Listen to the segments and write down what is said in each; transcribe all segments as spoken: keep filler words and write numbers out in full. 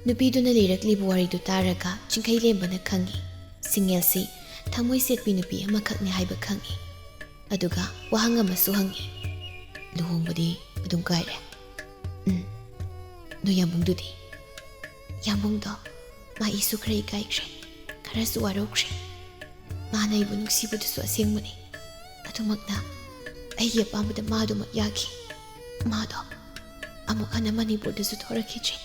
ꯅꯨꯄꯤꯗꯨꯅ ꯂꯤꯔꯛꯂꯤꯕ ꯋꯥꯔꯤꯗꯨ ꯇꯥꯔꯒ ꯆꯤꯡꯈꯩꯂꯦꯝꯕꯅ ꯈꯪꯏ, ꯁꯤꯡꯉꯦꯜꯁꯤ ꯊꯃꯣꯏ ꯁꯦꯠꯄꯤ ꯅꯨꯄꯤ ꯑꯃꯈꯛꯅꯤ ꯍꯥꯏꯕ ꯈꯪꯏ꯫ ꯑꯗꯨꯒ ꯋꯥꯍꯪ ꯑꯃꯁꯨ ꯍꯪꯏ, "ꯂꯨꯍꯣꯡꯕꯗꯤ ꯑꯗꯨꯝ ꯀꯥꯏꯔꯦ?" "ꯎꯝ꯫ ꯅꯣꯏ ꯌꯥꯝꯕꯨꯡꯗꯨꯗꯤ?" "ꯌꯥꯝꯕꯨꯡꯗꯣ ꯃꯥ ꯏꯁꯨ ꯈꯔ ꯏꯀꯥꯏꯈ꯭ꯔꯦ, ꯈꯔꯁꯨ ꯋꯥꯔꯧꯈ꯭ꯔꯦ꯫ ꯃꯥꯅ ꯑꯩꯕꯨ ꯅꯨꯡꯁꯤꯕꯗꯨꯁꯨ ꯑꯁꯦꯡꯕꯅꯤ꯫ ꯑꯗꯨꯃꯛꯅ ꯑꯩꯒꯤ ꯑꯄꯥꯝꯕꯗ ꯃꯥ ꯑꯗꯨꯃꯛ ꯌꯥꯈꯤ꯫ ꯃꯥꯗꯣ ꯑꯃꯨꯛ ꯍꯟꯅ ꯃꯅꯤꯄꯨꯔꯗꯁꯨ ꯊꯣꯔꯛꯈꯤꯗ꯭ꯔꯦ꯫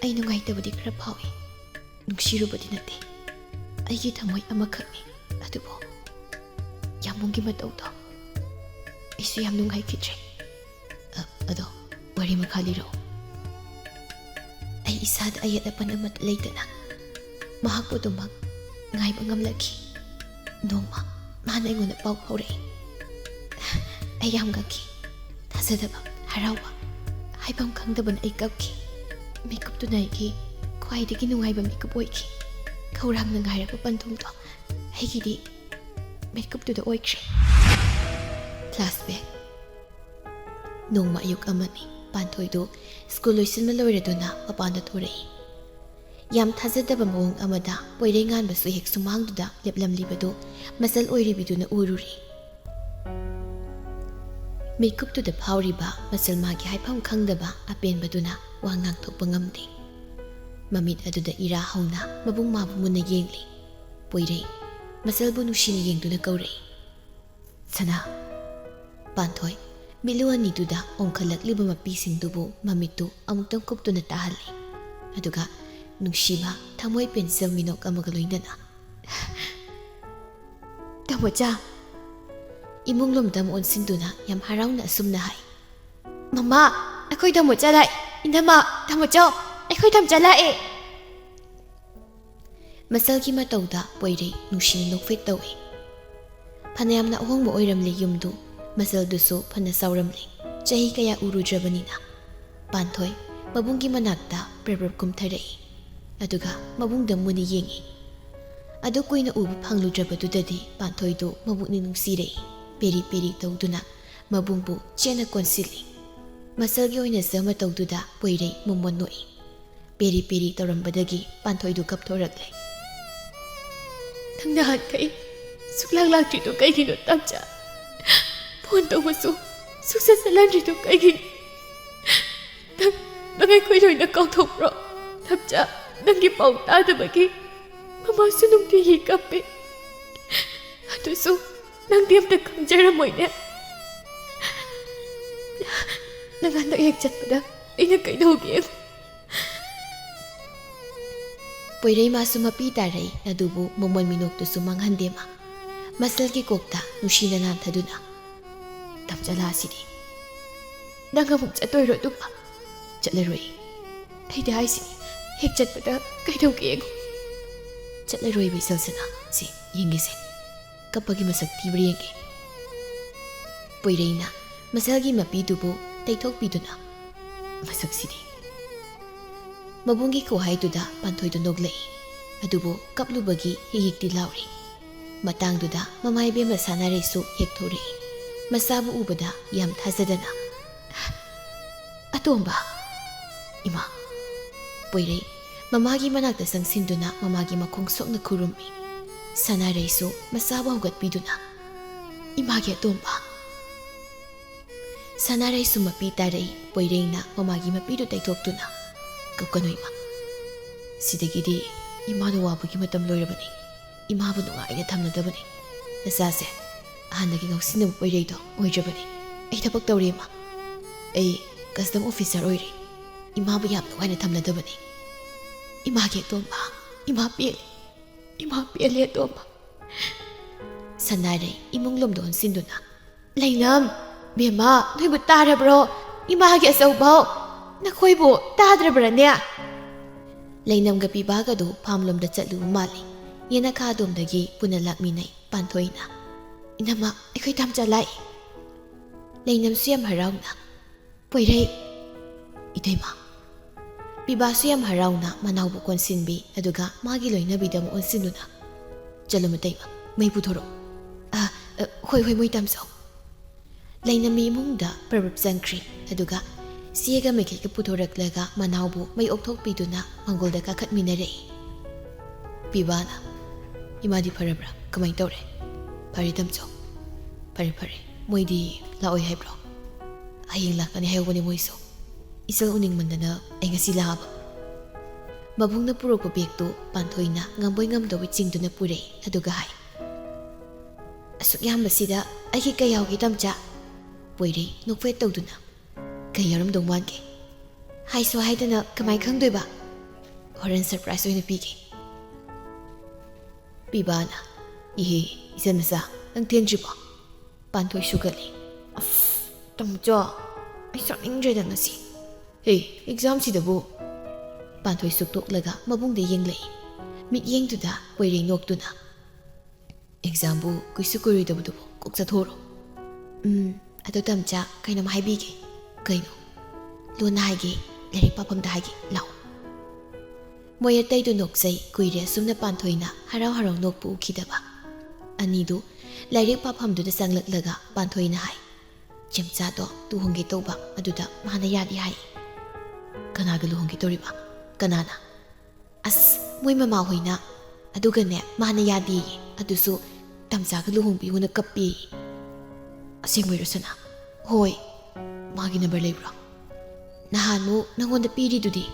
ꯑꯩ ꯅꯨꯡꯉꯥꯏꯇꯕꯗꯤ ꯈꯔ ꯐꯥꯎꯏ꯫ ꯅꯨꯡꯁꯤꯔꯨꯕꯗꯤ ꯅꯠꯇꯦ꯫ ꯑꯩꯒꯤ ꯊꯃꯣꯏ ꯑꯃꯈꯛꯅꯤ꯫ ꯑꯗꯨꯕꯨ ꯌꯥꯝꯕꯨꯡꯒꯤ ꯃꯇꯧꯗꯣ ꯑꯩꯁꯨ ꯌꯥꯝ ꯅꯨꯡꯉꯥꯏꯈꯤꯗ꯭ꯔꯦ꯫ ꯑ-, ꯑꯗꯣ ꯋꯥꯔꯤ ꯃꯈꯥ ꯂꯤꯔꯛꯑꯣ꯫" "ꯑꯩ ꯏꯁꯥꯗ ꯑꯌꯦꯠ ꯑꯄꯟ ꯑꯃꯠꯇ ꯂꯩꯇꯅ ꯃꯍꯥꯛꯄꯨ ꯑꯗꯨꯃꯛ ꯉꯥꯏꯕ ꯉꯝꯂꯛꯈꯤ꯫ ꯅꯣꯡꯃ ꯃꯥꯅ ꯑꯩꯉꯣꯟꯗ ꯄꯥꯎ ꯐꯥꯎꯔꯛꯏ꯫ ꯑꯩ ꯌꯥꯝ ꯉꯛꯈꯤ꯫ ꯊꯥꯖꯗꯕ, ꯍꯔꯥꯎꯕ, ꯍꯥꯏꯐꯝ ꯈꯪꯗꯕꯅ ꯑꯩ ꯀꯞꯈꯤ꯫ ꯃꯤꯀꯨꯞꯇꯨꯅ ꯑꯩꯒꯤ ꯈ꯭ꯋꯥꯏꯗꯒꯤ ꯅꯨꯡꯉꯥꯏꯕ ꯃꯤꯀꯨꯞ ꯑꯣꯏꯈꯤ꯫ ꯈꯧꯔꯥꯡꯅ ꯉꯥꯏꯔꯕ ꯄꯟꯊꯨꯡꯗꯣ ꯑꯩꯒꯤꯗꯤ ꯃꯤꯀꯨꯞꯇꯨꯗ ꯑꯣꯏꯈ꯭ꯔꯦ꯫" Flashback꯫ ꯅꯣꯡꯃ ꯑꯌꯨꯛ ꯑꯃꯅꯤ꯫ ꯄꯥꯟꯊꯣꯏꯗꯨ ꯁ꯭ꯀꯨꯜ ꯂꯣꯏꯁꯤꯟꯕ ꯂꯣꯏꯔꯗꯨꯅ ꯃꯄꯥꯟꯗ ꯊꯣꯔꯛꯏ꯫ ꯌꯥꯝ ꯊꯥꯖꯗꯕ ꯃꯑꯣꯡ ꯑꯃꯗ ꯄꯣꯏꯔꯩꯉꯥꯟꯕꯁꯨ ꯍꯦꯛ ꯁꯨꯃꯥꯡꯗꯨꯗ ꯂꯦꯞꯂꯝꯂꯤꯕꯗꯨ ꯃꯆꯜ ꯑꯣꯏꯔꯤꯕꯤꯗꯨꯅ ꯎꯔꯨꯔꯦ꯫ ꯃꯤꯀꯨꯞꯇꯨꯗ ꯐꯥꯎꯔꯤꯕ ꯃꯆꯜ ꯃꯥꯒꯤ ꯍꯥꯏꯐꯝ ꯈꯪꯗꯕ ꯑꯄꯦꯟꯕꯗꯨꯅ ꯋꯥ ꯉꯥꯡꯊꯣꯛꯄ ꯉꯝꯗꯦ꯫ ꯃꯃꯤꯠ ꯑꯗꯨꯗ ꯏꯔꯥ ꯍꯧꯅ ꯃꯕꯨꯡ ꯃꯥꯕꯨ ꯃꯨꯟꯅ ꯌꯦꯡꯂꯤ꯫ ꯄꯣꯏꯔꯩ ꯃꯆꯜꯕꯨ ꯅꯨꯡꯁꯤꯅ ꯌꯦꯡꯗꯨꯅ ꯀꯧꯔꯛꯏ, "ꯁꯅꯥ꯫" ꯄꯥꯟꯊꯣꯏ ꯃꯤꯠꯂꯨ ꯑꯅꯤꯗꯨꯗ ꯑꯣꯟꯈꯠꯂꯛꯂꯤꯕ ꯃꯄꯤꯁꯤꯡꯗꯨꯕꯨ ꯃꯃꯤꯠꯇꯨ ꯑꯃꯨꯛꯇꯪ ꯀꯨꯞꯇꯨꯅ ꯇꯥꯍꯜꯂꯤ꯫ ꯑꯗꯨꯒ ꯅꯨꯡꯁꯤꯕ ꯊꯃꯣꯏ ꯄꯦꯟꯖꯕ ꯃꯤꯅꯣꯛ ꯑꯃꯒ ꯂꯣꯏꯅꯅ, "ꯇꯥꯃꯣꯆꯥ!" ꯏꯃꯨꯡ ꯂꯣꯝꯗ ꯑꯃꯨꯛ ꯑꯣꯟꯁꯤꯟꯗꯨꯅ ꯌꯥꯝ ꯍꯔꯥꯎꯅ ꯑꯁꯨꯝꯅ ꯍꯥꯏ, "ꯃꯃꯥ, ꯑꯩꯈꯣꯏ ꯇꯥꯃꯣꯆꯥ ꯂꯥꯛꯑꯦ! ꯏꯅꯝꯃ, ꯇꯥꯃꯣꯆꯥ, ꯑꯩꯈꯣꯏ ꯇꯥꯃꯣꯆꯥ ꯂꯥꯛꯑꯦ!" ꯃꯆꯜꯒꯤ ꯃꯇꯧꯗ ꯄꯣꯏꯔꯩ ꯅꯨꯡꯁꯤꯅ ꯅꯣꯛꯐꯦꯠ ꯇꯧꯏ꯫ ꯐꯅꯌꯥꯝꯅ ꯑꯍꯣꯡꯕ ꯑꯣꯏꯔꯝꯂꯦ ꯌꯨꯝꯗꯨ꯫ ꯃꯆꯜꯗꯨꯁꯨ ꯐꯅ ꯆꯥꯎꯔꯝꯂꯦ, ꯆꯍꯤ ꯀꯌꯥ ꯎꯔꯨꯗ꯭ꯔꯕꯅꯤꯅ꯫ ꯄꯥꯟꯊꯣꯏ ꯃꯕꯨꯡꯒꯤ ꯃꯅꯥꯛꯇ ꯄ꯭ꯔꯞ ꯄ꯭ꯔꯞ ꯀꯨꯝꯊꯔꯛꯏ꯫ ꯑꯗꯨꯒ ꯃꯕꯨꯡꯗ ꯃꯨꯟꯅ ꯌꯦꯡꯏ꯫ ꯑꯗꯨ ꯀꯨꯏꯅ ꯎꯕ ꯐꯪꯂꯨꯗ꯭ꯔꯕꯗꯨꯗꯗꯤ ꯄꯥꯟꯊꯣꯏꯗꯨ ꯃꯕꯨꯛꯅꯤꯡ ꯅꯨꯡꯁꯤꯔꯛꯏ꯫ ꯄꯦꯔꯤ ꯄꯦꯔꯤ ꯇꯧꯗꯨꯅ ꯃꯕꯨꯡꯕꯨ ꯆꯦꯠꯅ ꯀꯣꯟꯁꯤꯜꯂꯤ꯫ ꯃꯆꯜꯒꯤ ꯑꯣꯏꯅꯖ ꯃꯇꯧꯗꯨꯗ ꯄꯣꯏꯔꯩ ꯃꯣꯃꯣꯟ ꯅꯣꯛꯏ꯫ ꯄꯦꯔꯤ ꯄꯦꯔꯤ ꯇꯧꯔꯝꯕꯗꯒꯤ ꯄꯥꯟꯊꯣꯏꯗꯨ ꯀꯞꯊꯣꯔꯛꯂꯦ꯫ "ꯅꯪ ꯅꯍꯥꯟꯈꯩ ꯁꯨꯛꯂꯥꯛ ꯂꯥꯛꯇ꯭ꯔꯤꯗꯣ ꯀꯩꯒꯤꯅꯣ, ꯇꯝꯆꯥ? ꯐꯣꯟ ꯇꯧꯕꯁꯨ ꯁꯨꯛꯆꯠ ꯆꯠꯍꯟꯗ꯭ꯔꯤꯗꯣ ꯀꯩꯒꯤꯅꯣ? ꯅꯪ, ꯅꯪ ꯑꯩꯈꯣꯏ ꯂꯣꯏꯅ ꯀꯥꯎꯊꯣꯛꯄ꯭ꯔꯣ? ꯇꯝꯆꯥ, ꯅꯪꯒꯤ ꯄꯥꯎ ꯇꯥꯗꯕꯒꯤ ꯃꯃꯥꯁꯨ ꯅꯨꯡꯇꯤꯒꯤ ꯀꯞꯄꯦ꯫ ꯑꯗꯨꯁꯨ ꯅꯪꯗꯤ ꯑꯝꯇ ꯈꯪꯖꯔꯝꯃꯣꯏꯅꯦ꯫ ꯅꯪ ꯍꯟꯗꯛ ꯍꯦꯛ ꯆꯠꯄꯗ ꯑꯩꯅ ꯀꯩꯗꯧꯒꯦ?" ꯄꯣꯏꯔꯩ ꯃꯥꯁꯨ ꯃꯄꯤ ꯇꯥꯔꯩ, ꯑꯗꯨꯕꯨ ꯃꯃꯣꯟ ꯃꯤꯅꯣꯛꯇꯨꯁꯨ ꯃꯥꯡꯍꯟꯗꯦ ꯃꯥ꯫ ꯃꯁꯜꯒꯤ ꯀꯣꯛꯇ ꯅꯨꯡꯁꯤꯅ ꯂꯥꯟꯊꯗꯨꯅ, "ꯇꯝꯆꯥ, ꯂꯥꯛꯑꯁꯤꯗꯤ꯫ ꯅꯪ ꯑꯃꯨꯛ ꯆꯠꯇꯣꯏꯔꯣ ꯑꯗꯨꯒ?" "ꯆꯠꯂꯔꯣꯏ꯫ ꯑꯩꯗꯤ ꯍꯥꯏꯁꯤꯅꯤ, ꯍꯦꯛ ꯆꯠꯄꯗ ꯀꯩꯗꯧꯒꯦ ꯌꯦꯡꯉꯨ꯫" "ꯆꯠꯂꯔꯣꯏꯕ ꯏꯆꯜꯁꯅꯥ꯫ ꯁꯤ ꯌꯦꯡꯒꯦꯁꯦ, ꯀꯞꯄꯒꯤ ꯃꯁꯛ ꯊꯤꯕ꯭ꯔꯥ ꯌꯦꯡꯒꯦ꯫" ꯄꯣꯏꯔꯩꯅ ꯃꯁꯜꯒꯤ ꯃꯄꯤꯗꯨꯕꯨ ꯇꯩꯊꯣꯛꯄꯤꯗꯨꯅ, "ꯃꯁꯛꯁꯤꯗꯤ꯫" ꯃꯕꯨꯡꯒꯤ ꯈꯨꯍꯥꯏꯗꯨꯗ ꯄꯥꯟꯊꯣꯏꯗꯨ ꯅꯣꯛꯂꯛꯏ꯫ ꯑꯗꯨꯕꯨ ꯀꯞꯂꯨꯕꯒꯤ ꯍꯤꯛ ꯍꯤꯛꯇꯤ ꯂꯥꯎꯔꯤ꯫ ꯃꯇꯥꯡꯗꯨꯗ ꯃꯃꯥ ꯏꯕꯦꯝꯃ ꯁꯅꯥꯔꯩꯁꯨ ꯍꯦꯛ ꯊꯣꯔꯛꯏ꯫ ꯃꯆꯥꯕꯨ ꯎꯕꯗ ꯌꯥꯝ ꯊꯥꯖꯗꯅ, "ꯑꯇꯣꯝꯕ!" "ꯏꯃꯥ!" ꯄꯣꯏꯔꯩ ꯃꯃꯥꯒꯤ ꯃꯅꯥꯛꯇ ꯆꯪꯁꯤꯟꯗꯨꯅ ꯃꯃꯥꯒꯤ ꯃꯈꯣꯡ ꯁꯣꯛꯅ ꯈꯨꯔꯨꯝꯃꯤ꯫ ꯁꯅꯥꯔꯩꯁꯨ ꯃꯆꯥꯕꯨ ꯍꯧꯒꯠꯄꯤꯗꯨꯅ, "ꯏꯃꯥꯒꯤ ꯑꯇꯣꯝꯕ!" ꯁꯅꯥꯔꯩꯁꯨ ꯃꯄꯤ ꯇꯥꯔꯛꯏ꯫ ꯄꯣꯏꯔꯩꯅ ꯃꯃꯥꯒꯤ ꯃꯄꯤꯗꯨ ꯇꯩꯊꯣꯛꯇꯨꯅ, "ꯀꯞꯀꯅꯨ ꯏꯃꯥ꯫ ꯁꯤꯗꯒꯤꯗꯤ ꯏꯃꯥꯅ ꯋꯥꯕꯒꯤ ꯃꯇꯝ ꯂꯣꯏꯔꯕꯅꯤ꯫ ꯏꯃꯥꯕꯨ ꯅꯨꯡꯉꯥꯏꯅ ꯊꯝꯂꯗꯕꯅꯤ꯫ ꯅꯆꯥꯁꯦ ꯍꯥꯟꯅꯒꯤ ꯉꯥꯎꯁꯤꯟꯅꯕ ꯄꯣꯏꯔꯩꯗꯣ ꯑꯣꯏꯗ꯭ꯔꯕꯅꯤ꯫ ꯑꯩ ꯊꯕꯛ ꯇꯧꯔꯦ ꯏꯃꯥ꯫ ꯑꯩ custom officer ꯑꯣꯏꯔꯦ꯫ ꯏꯃꯥꯕꯨ ꯌꯥꯝ ꯅꯨꯡꯉꯥꯏꯅ ꯊꯝꯂꯗꯕꯅꯤ꯫ ꯏꯃꯥꯒꯤ ꯑꯇꯣꯝꯕ, ꯏꯃꯥ ꯄꯦꯜꯂꯦ, ꯏꯃꯥ ꯄꯦꯜꯂꯦ ꯑꯇꯣꯝꯕ꯫" ꯁꯅꯥꯔꯩ ꯏꯃꯨꯡ ꯂꯣꯝꯗ ꯑꯣꯟꯁꯤꯟꯗꯨꯅ, "ꯂꯩꯅꯝ, ꯕꯦꯝꯃ, ꯅꯣꯏꯕꯨ ꯇꯥꯔꯕ꯭ꯔꯣ? ꯏꯃꯥꯒꯤ ꯑꯆꯧꯕꯧ, ꯅꯈꯣꯏꯕꯨ ꯇꯥꯗ꯭ꯔꯕ꯭ꯔꯅꯦ?" ꯂꯩꯅꯝꯒ ꯄꯤꯕꯥꯒꯗꯨ ꯐꯥꯝꯂꯣꯝꯗ ꯆꯠꯂꯨꯕ ꯃꯥꯜꯂꯤ꯫ ꯌꯦꯅꯈꯥ ꯑꯗꯣꯝꯗꯒꯤ ꯄꯨꯟꯅ ꯂꯥꯛꯃꯤꯟꯅꯩ ꯄꯥꯟꯊꯣꯏꯅ꯫ "ꯏꯅꯝꯃ, ꯑꯩꯈꯣꯏ ꯇꯥꯝꯆꯥ ꯂꯥꯛꯏ꯫" ꯂꯩꯅꯝꯁꯨ ꯌꯥꯝ ꯍꯔꯥꯎꯅ, "ꯄꯣꯏꯔꯩ꯫" "ꯏꯇꯩꯃ꯫" ꯄꯤꯕꯥꯁꯨ ꯌꯥꯝ ꯍꯔꯥꯎꯅ ꯃꯅꯥꯎꯕꯨ ꯀꯣꯟꯁꯤꯟꯕꯤ, ꯑꯗꯨꯒ ꯃꯥꯒꯤ ꯂꯣꯏꯅꯕꯤꯗ ꯑꯃꯨꯛ ꯑꯣꯟꯁꯤꯟꯗꯨꯅ, "ꯆꯠꯂꯨ ꯃꯇꯩꯃ, ꯃꯩ ꯄꯨꯊꯣꯔꯛꯑꯣ꯫" "ꯑ, ꯑ, ꯍꯣꯏ, ꯍꯣꯏ, ꯃꯣꯏ ꯇꯥꯝꯆꯥ꯫" ꯂꯩꯅꯝ ꯏꯃꯨꯡꯗ ꯄ꯭ꯔꯕꯞ ꯆꯪꯈ꯭ꯔꯤ, ꯑꯗꯨꯒ ꯆꯦꯒ ꯃꯩꯈꯦꯠꯀ ꯄꯨꯊꯣꯔꯛꯂꯒ ꯃꯅꯥꯎꯕꯨ ꯃꯩ ꯑꯣꯛꯊꯣꯛꯄꯤꯗꯨꯅ ꯃꯪꯒꯣꯜꯗ ꯀꯥꯈꯠꯃꯤꯟꯅꯔꯛꯏ꯫ ꯄꯤꯕꯥꯅ, "ꯏꯃꯥꯗꯤ ꯐꯔꯕ꯭ꯔꯥ? ꯀꯃꯥꯏ ꯇꯧꯔꯦ?" "ꯐꯔꯦ ꯇꯝꯆꯧ, ꯐꯔꯦ ꯐꯔꯦ꯫ ꯃꯣꯏꯗꯤ ꯂꯥꯛꯑꯣꯏ ꯍꯥꯏꯕ꯭ꯔꯣ?" "ꯍꯌꯦꯡ ꯂꯥꯛꯀꯅꯤ ꯍꯥꯏꯍꯧꯕꯅꯦ ꯃꯣꯏꯁꯨ꯫ ꯏꯆꯜ ꯎꯅꯤꯡꯃꯟꯗꯅ ꯑꯩ ꯉꯁꯤ ꯂꯥꯛꯑꯕ꯫" ꯃꯕꯨꯡꯅ ꯄꯨꯔꯛꯄ ꯕꯦꯒꯇꯨ ꯄꯥꯟꯊꯣꯏꯅ ꯉꯝꯕꯣꯏ ꯉꯝꯗꯕꯣꯏ ꯆꯤꯡꯗꯨꯅ ꯄꯨꯔꯛꯏ, ꯑꯗꯨꯒ ꯍꯥꯏ, "ꯑꯁꯨꯛ ꯌꯥꯝꯕꯁꯤꯗ ꯑꯩꯒꯤ ꯀꯩ ꯌꯥꯎꯒꯦ ꯇꯝꯆꯥ?" ꯄꯣꯏꯔꯩ ꯅꯣꯛꯐꯦꯠ ꯇꯧꯗꯨꯅ, "ꯀꯩ ꯌꯥꯎꯔꯝꯗꯧ ꯃꯥꯟꯒꯦ?" "ꯍꯥꯏꯁꯨ ꯍꯥꯏꯗꯅ ꯀꯃꯥꯏ ꯈꯪꯗꯣꯏꯕ? ꯍꯣꯔꯦꯟ ꯁꯔꯄ꯭ꯔꯥꯏꯖ ꯑꯣꯏꯅ ꯄꯤꯒꯦ꯫" ꯄꯤꯕꯥꯅ, "ꯏꯍꯦ, ꯏꯆꯟ ꯃꯆꯥ, ꯅꯪ ꯊꯦꯡꯗ꯭ꯔꯤꯕꯣ?" ꯄꯥꯟꯊꯣꯏ ꯁꯨꯒꯠꯂꯤ꯫ "ꯑꯁ, ꯇꯝꯆꯥ, ꯑꯩ ꯆꯥꯅꯤꯡꯗ꯭ꯔꯦꯗ ꯉꯁꯤ꯫" "ꯍꯦ, ꯑꯦꯛꯖꯥꯝꯁꯤꯗꯕꯨ?" ꯄꯥꯟꯊꯣꯏ ꯁꯨꯛꯇꯣꯛꯂꯒ ꯃꯕꯨꯡꯗ ꯌꯦꯡꯂꯛꯏ꯫ ꯃꯤꯠꯌꯦꯡꯗꯨꯗ ꯄꯣꯏꯔꯩ ꯅꯣꯛꯇꯨꯅ, "ꯑꯦꯛꯖꯥꯝꯕꯨ ꯀꯨꯏꯁꯨ ꯀꯨꯏꯔꯣꯏꯗꯕꯗꯨꯕꯨ ꯀꯣꯛ ꯆꯠꯊꯣꯛꯎꯔꯣ꯫" "ꯎꯝ, ꯑꯗꯣ ꯇꯝꯆꯥ, ꯀꯩꯅꯣꯝ ꯍꯥꯏꯕꯤꯒꯦ꯫" "ꯀꯩꯅꯣ?" "ꯂꯣꯟꯅ ꯍꯥꯏꯒꯦ, ꯂꯥꯏꯔꯤꯛ ꯄꯥꯐꯝꯗ ꯍꯥꯏꯒꯦ, ꯂꯥꯛꯑꯣ꯫" ꯃꯣꯏ ꯑꯇꯩꯗꯨ ꯅꯣꯛꯆꯩ, ꯀꯨꯏꯔꯦ ꯑꯁꯨꯝꯅ ꯄꯥꯟꯊꯣꯏꯅ ꯍꯔꯥꯎ ꯍꯔꯥꯎ ꯅꯣꯛꯄ ꯎꯈꯤꯗꯕ꯫ ꯑꯅꯤꯗꯨ ꯂꯥꯏꯔꯤꯛ ꯄꯥꯐꯝꯗꯨꯗ ꯆꯪꯂꯛꯂꯒ ꯄꯥꯟꯊꯣꯏꯅ ꯍꯥꯏ, "ꯆꯦꯝꯆꯥꯗꯣ ꯂꯨꯍꯣꯡꯒꯦ ꯇꯧꯕ, ꯑꯗꯨꯗ ꯃꯥꯅ ꯌꯥꯗꯦ ꯍꯥꯏ꯫" "ꯀꯅꯥꯒ ꯂꯨꯍꯣꯡꯒꯦ ꯇꯧꯔꯤꯕ? ꯀꯅꯥꯅ?" "ꯑꯁ, ꯃꯣꯏ ꯃꯃꯥꯍꯣꯏꯅ꯫ ꯑꯗꯨꯒꯅꯦ, ꯃꯥꯅ ꯌꯥꯗꯦꯌꯦ, ꯑꯗꯨꯁꯨ ꯇꯝꯆꯥꯒ ꯂꯨꯍꯣꯡꯕꯤꯌꯨꯅ ꯀꯞꯄꯦꯌꯦ꯫" "ꯑꯁꯦꯡꯕꯩꯔꯣ ꯁꯅꯥ?" "ꯍꯣꯏ꯫" "ꯃꯥꯒꯤ ꯅꯝꯕꯔ ꯂꯩꯕ꯭ꯔꯣ?" "ꯅꯍꯥꯟꯃꯨꯛ ꯅꯪꯉꯣꯟꯗ ꯄꯤꯔꯤꯗꯨꯗꯤ?"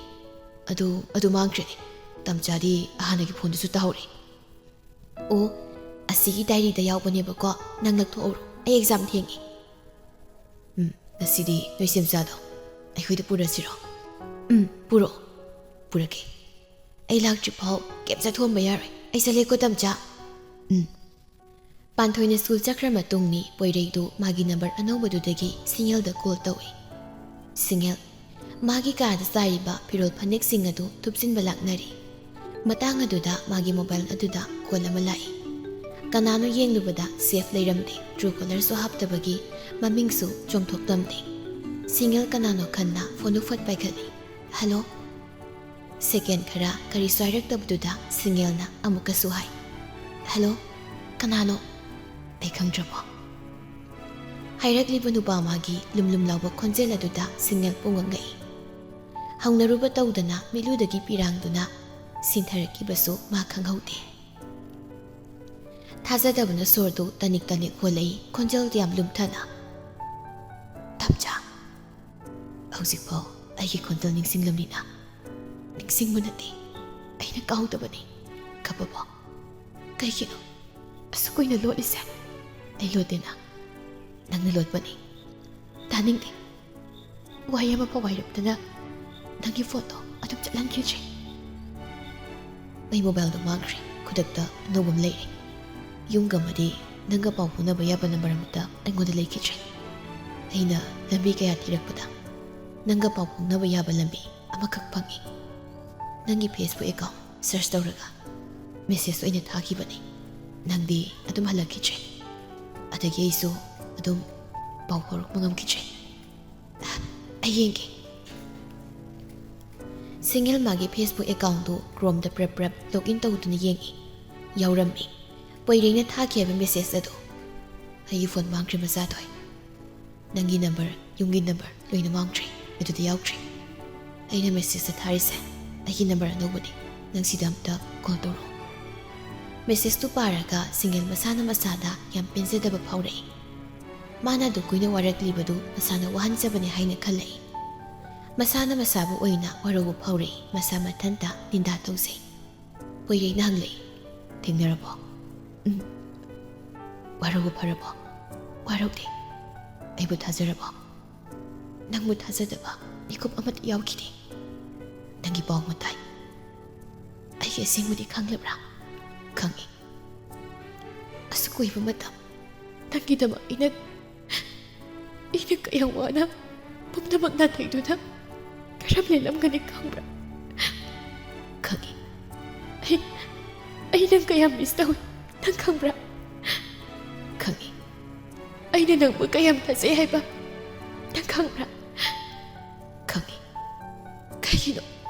"ꯑꯗꯨ, ꯑꯗꯨ ꯃꯥꯡꯈ꯭ꯔꯦꯅꯦ꯫ ꯇꯝꯆꯥꯗꯤ ꯍꯥꯟꯅꯒꯤ ꯐꯣꯟꯗꯨꯁꯨ ꯇꯧꯍꯧꯔꯦ꯫" "ꯑꯣ, ꯑꯁꯤꯒꯤ ꯗꯥꯏꯔꯤꯗ ꯌꯥꯎꯕꯅꯦꯕꯀꯣ, ꯅꯪ ꯂꯧꯊꯣꯛꯍꯧꯔꯣ, ꯑꯩ ꯑꯦꯛꯖꯥꯝ ꯊꯦꯡꯉꯦ꯫" "ꯎꯝ, ꯉꯁꯤꯗꯤ ꯅꯣꯏ ꯁꯦꯝꯆꯥꯗꯣ ꯑꯩꯈꯣꯏꯗ ꯄꯨꯔꯁꯤꯔꯣ?" "ꯎꯝ, ꯄꯨꯔꯛꯑꯣ, ꯄꯨꯔꯛꯀꯦ꯫ ꯑꯩ ꯂꯥꯛꯇ꯭ꯔꯤꯐꯥꯎ ꯀꯩꯝ ꯆꯠꯊꯣꯛꯑꯝꯕ ꯌꯥꯔꯣꯏ꯫ ꯑꯩ ꯆꯠꯂꯦꯀꯣ ꯇꯝꯆꯥ꯫" "ꯎꯝ꯫" ꯄꯥꯟꯊꯣꯏꯅ ꯁ꯭ꯀꯨꯜ ꯆꯠꯈ꯭ꯔ ꯃꯇꯨꯡꯅꯤ ꯄꯣꯏꯔꯩꯗꯨ ꯃꯥꯒꯤ ꯅꯝꯕꯔ ꯑꯅꯧꯕꯗꯨꯗꯒꯤ ꯁꯤꯡꯉꯦꯜꯗ ꯀꯣꯜ ꯇꯧꯏ꯫ ꯁꯤꯡꯉꯦꯜ, ꯃꯥꯒꯤ ꯀꯥꯗ ꯆꯥꯏꯔꯤꯕ ꯐꯤꯔꯣꯜ ꯐꯅꯦꯛꯁꯤꯡ ꯑꯗꯨ ꯊꯨꯞꯆꯤꯟꯕ ꯂꯥꯛꯅꯔꯤ꯫ ꯃꯇꯥꯡ ꯑꯗꯨꯗ ꯃꯥꯒꯤ ꯃꯣꯕꯥꯏꯜ ꯑꯗꯨꯗ ꯀꯣꯜ ꯑꯃ ꯂꯥꯛꯏ꯫ ꯀꯅꯥꯅꯣ ꯌꯦꯡꯂꯨꯕꯗ ꯁꯦꯐ ꯂꯩꯔꯝꯗꯦ, ꯇ꯭ꯔꯨ ꯀꯣꯂꯔꯁꯨ ꯍꯥꯞꯇꯕꯒꯤ ꯃꯃꯤꯡꯁꯨ ꯆꯣꯡꯊꯣꯛꯂꯝꯗꯦ꯫ ꯁꯤꯡꯉꯦꯜ ꯀꯅꯥꯅꯣ ꯈꯟꯅ ꯐꯣꯟꯗꯨ ꯐꯠ ꯄꯥꯏꯈꯠꯂꯤ꯫ "ꯍꯜꯂꯣ?" ꯁꯦꯀꯦꯟ ꯈꯔ ꯀꯔꯤꯁꯨ ꯍꯥꯏꯔꯛꯇꯕꯗꯨꯗ ꯁꯤꯡꯉꯦꯜꯅ ꯑꯃꯨꯛꯀꯁꯨ ꯍꯥꯏ, "ꯍꯜꯂꯣ, ꯀꯅꯥꯅꯣ?" "ꯑꯩ ꯈꯪꯗ꯭ꯔꯕꯣ?" ꯍꯥꯏꯔꯛꯂꯤꯕ ꯅꯨꯄꯥ ꯃꯥꯒꯤ ꯂꯨꯝ ꯂꯨꯝ ꯂꯥꯎꯕ ꯈꯣꯟꯖꯦꯜ ꯑꯗꯨꯗ ꯁꯤꯡꯅꯦꯜ ꯄꯨꯡꯉꯛ ꯉꯛꯏ꯫ ꯍꯧꯅꯔꯨꯕ ꯇꯧꯗꯅ ꯃꯤꯠꯂꯨꯗꯒꯤ ꯄꯤꯔꯥꯡꯗꯨꯅ ꯁꯤꯟꯊꯔꯛꯈꯤꯕꯁꯨ ꯃꯥ ꯈꯪꯍꯧꯗꯦ꯫ ꯊꯥꯖꯗꯕꯅ ꯁꯣꯔꯗꯨ ꯇꯅꯤꯛ ꯇꯅꯤꯛ ꯍꯣꯜꯂꯛꯏ, ꯈꯣꯟꯖꯦꯜꯗꯨ ꯌꯥꯝ ꯂꯨꯝꯊꯅ꯫ "ꯇꯝꯆꯥ, ꯍꯧꯖꯤꯛꯐꯥꯎ ꯑꯩꯒꯤ ꯈꯣꯟꯖꯦꯜ ꯅꯤꯡꯁꯤꯡꯂꯝꯂꯤꯅ?" "ꯅꯤꯡꯁꯤꯡꯕ ꯅꯠꯇꯦ, ꯑꯩꯅ ꯀꯥꯎꯗꯕꯅꯤ꯫ ꯀꯞꯄꯕꯣ? ꯀꯩꯒꯤꯅꯣ ꯑꯁꯨꯛ ꯀꯨꯏꯅ ꯂꯣꯠꯂꯤꯁꯦ?" "ꯑꯩ ꯂꯣꯠꯇꯦꯅ, ꯅꯪꯅ ꯂꯣꯠꯄꯅꯤ꯫ ꯇꯥꯅꯤꯡꯗꯦ꯫ ꯋꯥꯍꯩ ꯑꯃꯐꯥꯎ ꯍꯥꯏꯔꯛꯇꯅ ꯅꯪꯒꯤ ꯐꯣꯟꯗꯣ ꯑꯗꯨꯝ ꯆꯠꯍꯟꯈꯤꯗ꯭ꯔꯦ꯫ ꯑꯩ ꯃꯣꯕꯥꯏꯜꯗꯣ ꯃꯥꯡꯈ꯭ꯔꯦ꯫ ꯈꯨꯗꯛꯇ ꯑꯅꯧꯕ ꯑꯃ ꯂꯩꯔꯦ꯫ ꯌꯨꯝꯒ ꯑꯃꯗꯤ ꯅꯪꯒ ꯄꯥꯎ ꯐꯥꯎꯅꯕ ꯌꯥꯕ ꯅꯝꯕꯔ ꯑꯃꯠꯇ ꯑꯩꯉꯣꯟꯗ ꯂꯩꯈꯤꯗ꯭ꯔꯦ꯫ ꯑꯩꯅ ꯂꯝꯕꯤ ꯀꯌꯥ ꯊꯤꯔꯛꯄꯗ ꯅꯪꯒ ꯄꯥꯎ ꯐꯥꯎꯅꯕ ꯌꯥꯕ ꯂꯝꯕꯤ ꯑꯃꯈꯛ ꯐꯪꯉꯤ꯫ ꯅꯪꯒꯤ ꯐꯦꯁꯕꯨꯛ ꯑꯦꯀꯥꯎꯟ ꯁꯔꯆ ꯇꯧꯔꯒ ꯃꯦꯁꯦꯖ ꯑꯣꯏꯅ ꯊꯥꯈꯤꯕꯅꯤ꯫ ꯅꯪꯗꯤ ꯑꯗꯨꯝ ꯍꯜꯂꯛꯈꯤꯗ꯭ꯔꯦ꯫ ꯑꯗꯒꯤ ꯑꯩꯁꯨ ꯑꯗꯨꯝ ꯄꯥꯎ ꯐꯥꯎꯔꯛꯄ ꯉꯝꯈꯤꯗ꯭ꯔꯦ꯫ ꯑꯩ ꯌꯦꯡꯒꯦ꯫" ꯁꯤꯡꯍꯦꯜ ꯃꯥꯒꯤ ꯐꯦꯁꯕꯨꯛ ꯑꯦꯀꯥꯎꯟꯗꯨ ꯀ꯭ꯔꯣꯝꯗ ꯄ꯭ꯔꯞ ꯄ꯭ꯔꯞ ꯂꯣꯒ ꯏꯟ ꯇꯧꯗꯨꯅ ꯌꯦꯡꯏ꯫ ꯌꯥꯎꯔꯝꯃꯤ꯫ ꯄꯣꯏꯔꯦꯡꯅ ꯊꯥꯈꯤ ꯍꯥꯏꯕ ꯃꯦꯁꯦꯖ ꯑꯗꯨ꯫ "ꯑꯩꯒꯤ ꯐꯣꯟ ꯃꯥꯡꯈ꯭ꯔꯦ ꯃꯆꯥꯊꯣꯏ꯫ ꯅꯪꯒꯤ ꯅꯝꯕꯔ, ꯌꯨꯝꯒꯤ ꯅꯝꯕꯔ ꯂꯣꯏꯅ ꯃꯥꯡꯈ꯭ꯔꯦ꯫ ꯑꯗꯨꯗ ꯌꯥꯎꯗ꯭ꯔꯦ꯫ ꯑꯩꯅ ꯃꯦꯁꯦꯖꯇ ꯊꯥꯔꯤꯁꯦ ꯑꯩꯒꯤ ꯅꯝꯕꯔ ꯑꯅꯧꯕꯅꯤ꯫ ꯅꯪ ꯁꯤꯗ ꯑꯝꯇ ꯀꯣꯜ ꯇꯧꯔꯛꯑꯣ꯫" ꯃꯦꯁꯦꯖꯇꯨ ꯄꯥꯔꯒ ꯁꯤꯡꯍꯦꯜ ꯃꯁꯥꯅ ꯃꯁꯥꯗ ꯌꯥꯝ ꯄꯦꯟꯖꯗꯕ ꯐꯥꯎꯔꯛꯏ꯫ ꯃꯥꯅ ꯑꯗꯨꯛ ꯀꯨꯏꯅ ꯋꯥꯔꯛꯂꯤꯕꯗꯨ ꯃꯁꯥꯅ ꯋꯥꯍꯟꯖꯕꯅꯤ ꯍꯥꯏꯅ ꯈꯜꯂꯛꯏ꯫ ꯃꯁꯥꯅ ꯃꯁꯥꯕꯨ ꯑꯣꯏꯅ ꯋꯥꯔꯧꯕ ꯐꯥꯎꯔꯛꯏ꯫ ꯃꯁꯥ ꯃꯊꯟꯇ ꯅꯤꯟꯗꯥ ꯇꯧꯖꯩ꯫ ꯄꯣꯏꯔꯩꯅ ꯍꯪꯂꯛꯏ, "ꯊꯦꯡꯅꯔꯕꯣ?" "ꯎꯝ꯫" "ꯋꯥꯔꯧꯕ ꯐꯔꯕꯣ?" "ꯋꯥꯔꯧꯗꯦ꯫" "ꯑꯩꯕꯨ ꯊꯥꯖꯔꯕꯣ?" "ꯅꯪꯕꯨ ꯊꯥꯖꯗꯕ ꯃꯤꯀꯨꯞ ꯑꯃꯠꯇ ꯌꯥꯎꯈꯤꯗꯦ꯫" "ꯅꯪꯒꯤ ꯄꯥꯎ ꯑꯃ ꯇꯥꯏ꯫ ꯑꯩꯒꯤ ꯑꯁꯦꯡꯕꯗꯤ ꯈꯪꯂꯕ꯭ꯔꯥ?" "ꯈꯪꯉꯤ꯫" "ꯑꯁꯨꯛ ꯀꯨꯏꯕ ꯃꯇꯝ ꯅꯪꯒꯤꯗꯃꯛ ꯑꯩꯅ, ꯑꯩꯅ ꯀꯌꯥꯝ ꯋꯥꯅ ꯄꯨꯝꯅꯃꯛ ꯅꯥꯊꯩꯗꯨꯅ ꯀꯔꯝ ꯂꯦꯜꯂꯝꯒꯅꯤ ꯈꯪꯕ꯭ꯔꯥ?" "ꯈꯪꯉꯤ꯫" "ꯑꯩ, ꯑꯩ ꯅꯪ ꯀꯌꯥꯝ ꯃꯤꯁ ꯇꯧꯏ ꯅꯪ ꯈꯪꯕ꯭ꯔꯥ?" "ꯈꯪꯉꯤ꯫" "ꯑꯩꯅ ꯅꯪꯕꯨ ꯀꯌꯥꯝ ꯊꯥꯖꯩ ꯍꯥꯏꯕ ꯅꯪ ꯈꯪꯕ꯭ꯔꯥ?" "ꯈꯪꯉꯤ꯫" "ꯀꯩꯒꯤꯅꯣ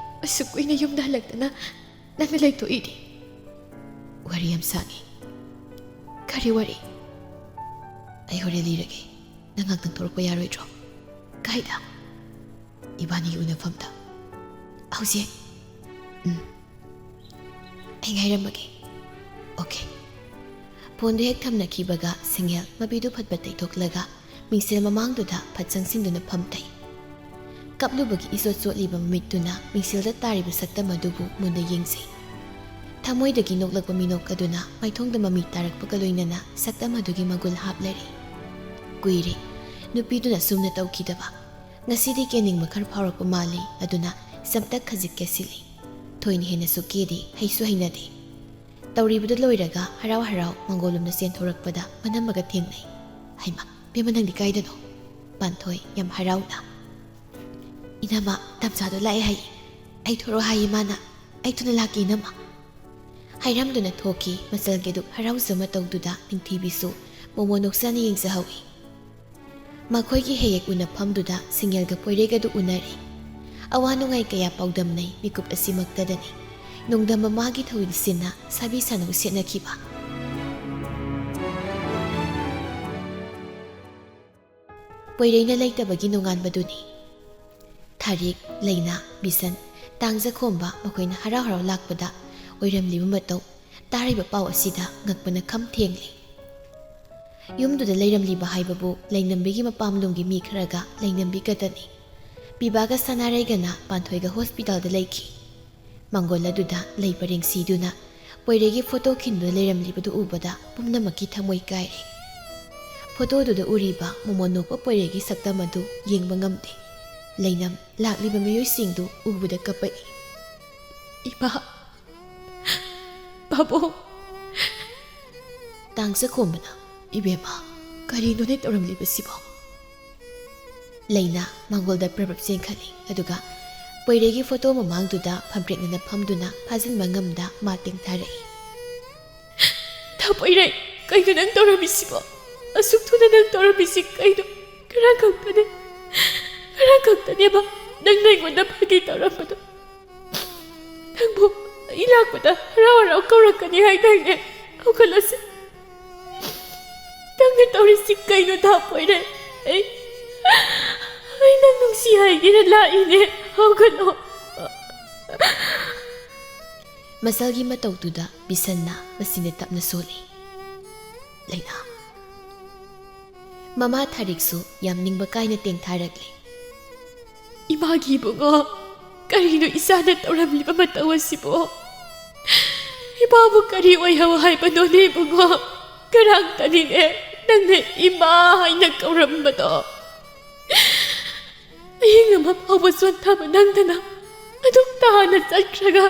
ꯑꯁꯨꯛ ꯀꯨꯏꯅ ꯌꯨꯝꯗ ꯍꯜꯂꯛꯇꯅ ꯅꯪꯅ ꯂꯩꯊꯣꯛꯏꯗꯤ?" "ꯋꯥꯔꯤ ꯌꯥꯝ ꯁꯥꯡꯉꯤ꯫" "ꯀꯔꯤ ꯋꯥꯔꯤ?" "ꯑꯩ ꯍꯣꯔꯦꯟ ꯂꯤꯔꯒꯦ꯫ ꯅꯪ ꯉꯥꯛꯇꯪ ꯊꯣꯔꯛꯄ ꯌꯥꯔꯣꯏꯗ꯭ꯔꯣ? ꯀꯥꯏꯗ? ꯏꯕꯥꯅꯤꯒꯤ ꯎꯅꯐꯝꯗ꯫ ꯍꯧꯖꯤꯛ? ꯎꯝ꯫ ꯑꯩ ꯉꯥꯏꯔꯝꯃꯒꯦ꯫ ꯑꯣꯀꯦ꯫ ꯐꯣꯟꯗꯨ ꯍꯦꯛ ꯊꯝꯅꯈꯤꯕꯒ ꯁꯤꯡꯍꯦꯜ ꯃꯄꯤꯗꯨ ꯐꯠ ꯐꯠ ꯇꯩꯊꯣꯛꯂꯒ ꯃꯤꯡꯁꯦꯜ ꯃꯃꯥꯡꯗꯨꯗ ꯐꯠ ꯆꯪꯁꯤꯟꯗꯨꯅ ꯐꯝꯊꯩ꯫ ꯀꯞꯂꯨꯕꯒꯤ ꯏꯆꯣꯠ ꯆꯣꯠꯂꯤꯕ ꯃꯃꯤꯠꯇꯨꯅ ꯃꯤꯡꯁꯦꯜꯗ ꯇꯥꯔꯤꯕ ꯁꯛꯇꯝ ꯑꯗꯨꯕꯨ ꯃꯨꯟꯅ ꯌꯦꯡꯖꯩ꯫ ꯊꯃꯣꯏꯗꯒꯤ ꯅꯣꯛꯂꯛꯄ ꯃꯤꯅꯣꯛ ꯑꯗꯨꯅ ꯃꯥꯏꯊꯣꯡꯗ ꯃꯃꯤ ꯇꯥꯔꯛꯄꯒ ꯂꯣꯏꯅꯅ ꯁꯛꯇꯝ ꯑꯗꯨꯒꯤ ꯃꯒꯨꯜ ꯍꯥꯞꯂꯔꯦ꯫ ꯀꯨꯏꯔꯦ ꯅꯨꯄꯤꯗꯨꯅ ꯁꯨꯝꯅ ꯇꯧꯈꯤꯗꯕ꯫ ꯉꯁꯤꯗꯤ ꯀꯦꯅꯤꯡꯕ ꯈꯔ ꯐꯥꯎꯔꯛꯄ ꯃꯥꯜꯂꯤ, ꯑꯗꯨꯅ ꯁꯝꯇꯛ ꯈꯖꯤꯛ ꯀꯦꯁꯤꯜꯂꯤ꯫ ꯊꯣꯏꯅ ꯍꯦꯟꯅꯁꯨ ꯀꯦꯗꯦ, ꯍꯩꯁꯨ ꯍꯩꯅꯗꯦ꯫ ꯇꯧꯔꯤꯕꯗꯨ ꯂꯣꯏꯔꯒ ꯍꯔꯥꯎ ꯍꯔꯥꯎ ꯃꯥꯡꯒꯣꯜꯂꯣꯝꯗ ꯆꯦꯟꯊꯣꯔꯛꯄꯗ ꯃꯅꯝꯃꯒ ꯊꯦꯡꯅꯩ꯫ "ꯍꯩꯃꯥ, ꯕꯦꯝꯃ ꯅꯪꯗꯤ ꯀꯥꯏꯗꯅꯣ?" ꯄꯥꯟꯊꯣꯏ ꯌꯥꯝ ꯍꯔꯥꯎꯅ꯫ "ꯏꯅꯝꯃ, ꯇꯝꯆꯥꯗꯣ ꯂꯥꯛꯑꯦ ꯍꯥꯏꯌꯦ꯫ ꯑꯩ ꯊꯣꯔꯛꯑꯣ ꯍꯥꯏꯌꯦ ꯃꯥꯅ꯫ ꯑꯩ ꯊꯨꯅ ꯂꯥꯛꯀꯦ ꯏꯅꯝꯃ꯫" ꯍꯥꯏꯔꯝꯗꯨꯅ ꯊꯣꯛꯈꯤ꯫ ꯃꯆꯜꯒꯤ ꯑꯗꯨꯛ ꯍꯔꯥꯎꯖ ꯃꯇꯧꯗꯨꯗ ꯅꯤꯡꯊꯤꯕꯤꯁꯨ ꯃꯣꯃꯣꯟ ꯅꯣꯛꯆꯅ ꯌꯦꯡꯖꯍꯧꯏ꯫ ꯃꯈꯣꯏꯒꯤ ꯍꯦꯛ ꯍꯦꯛ ꯎꯅꯐꯝꯗꯨꯗ ꯁꯤꯡꯒꯦꯜꯒ ꯄꯣꯏꯔꯦꯒꯗꯨ ꯎꯅꯔꯦ꯫ ꯑꯋꯥ ꯅꯨꯡꯉꯥꯏ ꯀꯌꯥ ꯄꯥꯎꯗꯝꯅꯩ ꯃꯤꯀꯨꯞ ꯑꯁꯤꯃꯛꯇꯗꯅꯤ꯫ ꯅꯣꯡꯗꯝꯕ ꯃꯥꯒꯤ ꯊꯧꯋꯤꯟꯁꯤꯟꯅ ꯁꯥꯕꯤ ꯁꯥꯅꯧ ꯁꯦꯠꯅꯈꯤꯕ꯫ ꯄꯣꯏꯔꯩꯅ ꯂꯩꯇꯕꯒꯤ ꯅꯣꯡꯉꯥꯟꯕꯗꯨꯅꯤ꯫ ꯊꯥꯔꯤꯛ, ꯂꯩꯅꯥ, ꯕꯤꯁꯟ, ꯇꯥꯡꯖꯈꯣꯝꯕ ꯃꯈꯣꯏꯅ ꯍꯔꯥꯎ ꯍꯔꯥꯎ ꯂꯥꯛꯄꯗ ꯑꯣꯏꯔꯝꯂꯤꯕ ꯃꯇꯧ ꯇꯥꯔꯤꯕ ꯄꯥꯎ ꯑꯁꯤꯗ ꯉꯛꯄꯅ ꯈꯝ ꯊꯦꯡꯂꯦ꯫ ꯌꯨꯝꯗꯨꯗ ꯂꯩꯔꯝꯂꯤꯕ ꯍꯥꯏꯕꯕꯨ ꯂꯩꯅꯝꯕꯤꯒꯤ ꯃꯄꯥꯝꯂꯣꯝꯒꯤ ꯃꯤ ꯈꯔꯒ ꯂꯩꯅꯝꯕꯤ ꯈꯛꯇꯅꯤ꯫ ꯄꯤꯕꯥꯒ ꯁꯅꯥꯔꯩꯒꯅ ꯄꯥꯟꯊꯣꯏꯒ ꯍꯣꯁꯄꯤꯇꯥꯜꯗ ꯂꯩꯈꯤ꯫ ꯃꯥꯡꯒꯣꯜ ꯑꯗꯨꯗ ꯂꯩ ꯄꯔꯦꯡ ꯁꯤꯗꯨꯅ ꯄꯣꯏꯔꯩꯒꯤ ꯐꯣꯇꯣ ꯈꯤꯟꯗꯨꯅ ꯂꯩꯔꯝꯂꯤꯕꯗꯨ ꯎꯕꯗ ꯄꯨꯝꯅꯃꯛꯀꯤ ꯊꯃꯣꯏ ꯀꯥꯏꯔꯦ꯫ ꯐꯣꯇꯣꯗꯨꯗ ꯎꯔꯤꯕ ꯃꯣꯃꯣꯟ ꯅꯣꯛꯄ ꯄꯣꯏꯔꯩꯒꯤ ꯁꯛꯇꯝ ꯑꯗꯨ ꯌꯦꯡꯕ ꯉꯝꯗꯦ꯫ ꯂꯩꯅꯝ ꯂꯥꯛꯂꯤꯕ ꯃꯤꯑꯣꯏꯁꯤꯡꯗꯨ ꯎꯕꯗ ꯀꯞꯄꯛꯏ꯫ "ꯏꯃꯥ! ꯄꯥꯕꯨꯡ!" ꯇꯥꯡꯖꯈꯣꯝꯕꯅ, "ꯏꯕꯦꯝꯃ, ꯀꯔꯤꯅꯣꯅꯦ ꯇꯧꯔꯝꯂꯤꯕꯁꯤꯕꯣ?" ꯂꯩꯅꯥ ꯃꯥꯡꯒꯣꯜꯗ ꯄ꯭ꯔꯞ ꯄ꯭ꯔꯞ ꯆꯦꯟꯈꯠꯂꯤ, ꯑꯗꯨꯒ ꯄꯣꯏꯔꯩꯒꯤ ꯐꯣꯇꯣ ꯃꯃꯥꯡꯗꯨꯗ ꯐꯝꯄ꯭ꯔꯦꯛꯅꯅ ꯐꯝꯗꯨꯅ ꯐꯥꯖꯤꯟꯕ ꯉꯝꯗ ꯃꯥ ꯇꯦꯡꯊꯔꯛꯏ꯫ "ꯊꯥ ꯄꯣꯏꯔꯩ, ꯀꯩꯅꯣ ꯅꯪ ꯇꯧꯔꯝꯃꯤꯁꯤꯕꯣ? ꯑꯁꯨꯛ ꯊꯨꯅ ꯅꯪ ꯇꯧꯔꯝꯃꯤꯁꯤ ꯀꯩꯅꯣ? ꯉꯔꯥꯡ ꯈꯛꯇꯅꯦ, ꯉꯔꯥꯡ ꯈꯛꯇꯅꯦꯕ ꯅꯪꯅ ꯑꯩꯉꯣꯟꯗ ꯐꯥꯒꯤ ꯇꯧꯔꯝꯕꯗꯣ꯫ ꯅꯪꯕꯨ ꯑꯩ ꯂꯥꯛꯄꯗ ꯍꯔꯥꯎ ꯍꯔꯥꯎ ꯀꯧꯔꯛꯀꯅꯤ ꯍꯥꯏꯗꯥꯏꯅꯦ? ꯍꯧꯒꯠꯂꯁꯤ꯫ ꯅꯪꯅ ꯇꯧꯔꯤꯁꯤ ꯀꯩꯅꯣ, ꯊꯥ ꯄꯣꯏꯔꯩ? ꯑꯩ, ꯑꯩ ꯅꯪ ꯅꯨꯡꯁꯤ ꯍꯥꯏꯒꯦꯅ ꯂꯥꯛꯏꯅꯦ꯫ ꯍꯧꯒꯠꯂꯣ꯫ ꯃꯁꯜꯒꯤ ꯃꯇꯧꯗꯨꯗ ꯕꯤꯁꯟꯅ ꯃꯁꯤꯅ ꯇꯞꯅ ꯁꯣꯜꯂꯤ꯫ ꯂꯩꯅꯥ꯫ ꯃꯃꯥ ꯊꯥꯔꯤꯛꯁꯨ ꯌꯥꯝ ꯅꯤꯡꯕ ꯀꯥꯏꯅ ꯇꯦꯡꯊꯥꯔꯛꯂꯤ꯫ ꯏꯃꯥꯒꯤ ꯏꯕꯨꯡꯉꯣ, ꯀꯔꯤꯅꯣ ꯏꯆꯥꯅ ꯇꯧꯔꯝꯂꯤꯕ ꯃꯇꯧ ꯑꯁꯤꯕꯣ? ꯏꯃꯥꯕꯨ ꯀꯔꯤ ꯑꯣꯏꯍꯧ ꯍꯥꯏꯕꯅꯣꯅꯦ ꯏꯕꯨꯡꯉꯣ? ꯉꯔꯥꯡꯇꯅꯤꯅꯦ ꯅꯪꯅ ꯏꯃꯥ ꯍꯥꯏꯅ ꯀꯧꯔꯝꯕꯗꯣ꯫ ꯑꯍꯤꯡ ꯑꯃ ꯐꯥꯎꯕ ꯆꯣꯟꯊꯕ ꯅꯪꯗꯅ ꯑꯗꯨꯛ ꯇꯥꯅ ꯆꯠꯈ꯭ꯔꯒ